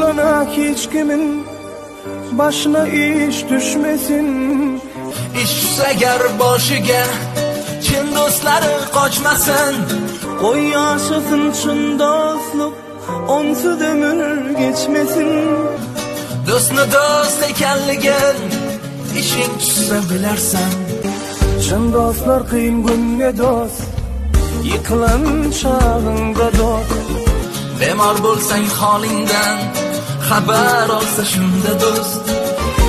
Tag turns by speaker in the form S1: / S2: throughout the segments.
S1: Bana hiç kimiň başyna iş düşmesin.
S2: Ish tushsa agar boshiga, chin do'stlari qochmasin.
S1: Goý ýaşasyn çyn dostluk, onsuz ömür geçmesin.
S2: Do'stni do'st ekanligin ishing tushsa bilarsan.
S1: Çyn dostlar kyn günde dost, ýykylan çagyňda dost.
S2: Bemor bo'lsang holingdan xabar olsa shunda do'st.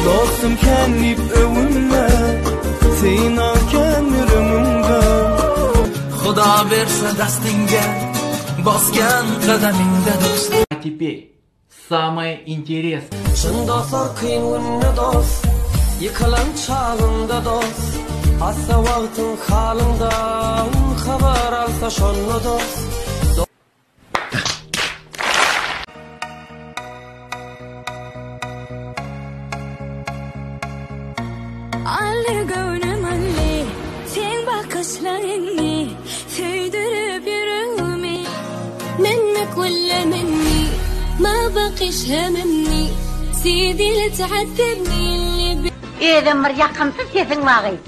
S1: Dostum kän diýip öwünme, synag kändir öňüňde.
S2: Xudo bersa dastingga bosgan qadamingda do'st.
S3: А теперь самое интересное.
S4: Çyn dostlar kyn günde dost, ýykylan çagyňda dost, hassa wagtyň halyňdan habar alsa şonda dost.
S5: Aldy göwnüm aldy, seň bakyşlaryňy, Söýdürip ýüregimi. منك ولا مني ما بقيش هاممني سيدي لا تعذبني اللي ب...
S6: Özem bir ýakymsyz sesiň bar gyz.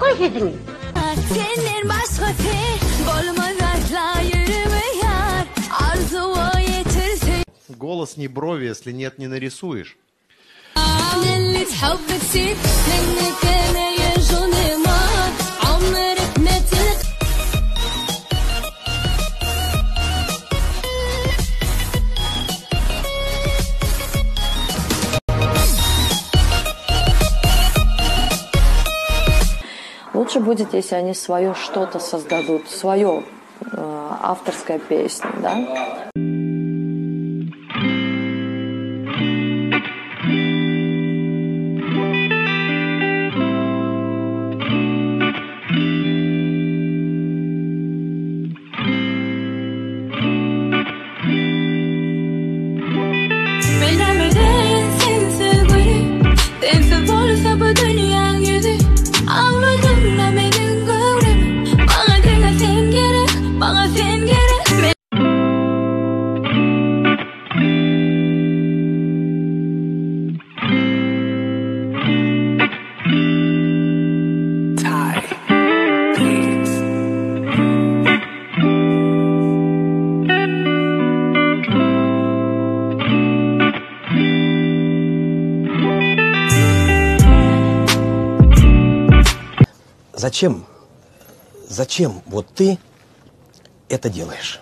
S6: Goý sesiňi.
S5: Senden başgasy bolmaz asla ýürege ýar Arzuwa ýetirse
S7: Голос не брови, если нет, не нарисуешь.
S5: قلة حب تسيب منك انا يا جوني ما عمرك ما تلقى
S8: Лучше будет, если они свое что-то создадут, свое авторская песня, да?
S5: Men nämedeýin sensiz güni Sensiz bolsa bu dünýäň ýüzi Agladym-da meniň göwnümi Maňa diňe sen gerek, maňa sen gerek Men.
S9: Зачем? Зачем вот ты это делаешь?